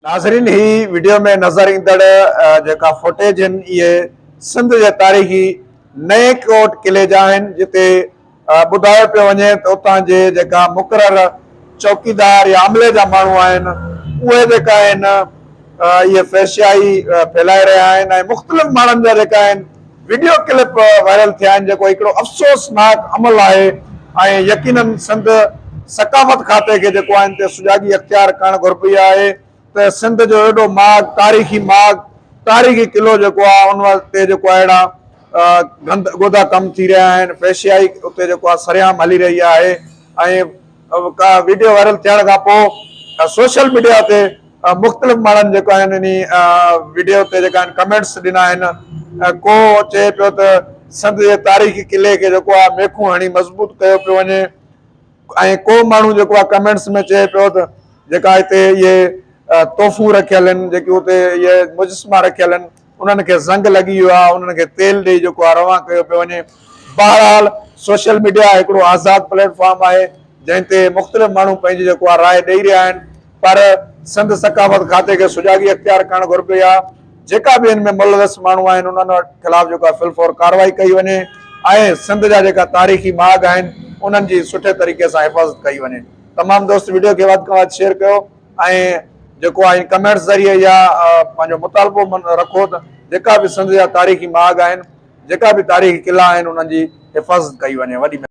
ناظرين هي وڊيو ۾ نظر ايندڙ جيڪا فوٽيج آهن اهي سنڌ جي تاريخي نئين ڪوٽ قلعي جا آهن جتي ٻڌايو پيو وڃي ته اتان جي جيڪا مقرر چوڪيدار يا عملي جا ماڻهو آهن اهي جيڪا آهن اهي فحشيائي ڦهلائي رهيا آهن ۽ مختلف ماڻهن جا جيڪا آهن وڊيو ڪلپ وائرل ٿيا آهن جيڪو هڪڙو افسوسناڪ عمل آهي ۽ يقينن سنڌ ثقافت کاتي کي جيڪو آهن تي سجاڳي اختيار ڪرڻ گهربي آهي ته سنڌ جو ايڏو ماڳ تاريخي ماڳ تاريخي قلعو جيڪو آهي ان تي جيڪو آهي اهڙا گند گودا ڪم ٿي رهيا آهن فيشيائي اتي جيڪو آهي سرعام هلي رهي آهي ۽ وڊيو وائرل ٿيڻ کان پوء سوشل ميڊيا تي مختلف ماڻهن جيڪو آهن انهي وڊيو تي جيڪا آهن ڪمينٽس ڏنا آهن ڪو چئي پيو ته سنڌ جي تاريخي قلعي کي جيڪو آهي ميخون هڻي مضبوط ڪيو پيو وڃي ۽ ڪو ماڻهو جيڪو آهي ڪمينٽس ۾ چئي پيو ته جيڪا هتي اهي توفون رکيل آهن جيڪي اتي اهي مجسما رکيل آهن انهن کي زنگ لڳي ويو آهي انهن کي تيل ڏئي جيڪو آهي روان ڪيو پيو وڃي بهرحال سوشل ميڊيا هڪڙو آزاد پليٽ فارم آهي جنهن تي مختلف ماڻهو پنهنجي جيڪو آهي راء ڏئي رهيا آهن پر سنڌ ثقافت کاتي کي سجاڳي اختيار ڪرڻ گهربي آهي جيڪا به ان ۾ ملوث ماڻهو آهن انهن خلاف جيڪو آهي فل فور ڪارروائي ڪئي وڃي ۽ سنڌ جا جيڪا تاريخي ماڳ آهن انهن جي سٺي طريقي سان حفاظت ڪئي وڃي تمام دوست وڊيو کي وڌ کان وڌ شيئر ڪيو ۽ جيڪو آهي ڪمينٽس ذريعي يا پنهنجو مطالبو رکو ته جيڪا به سنڌ جا تاريخي ماڳ آهن جيڪا به تاريخي قلعا آهن انهن جي حفاظت ڪئي وڃي وڏي.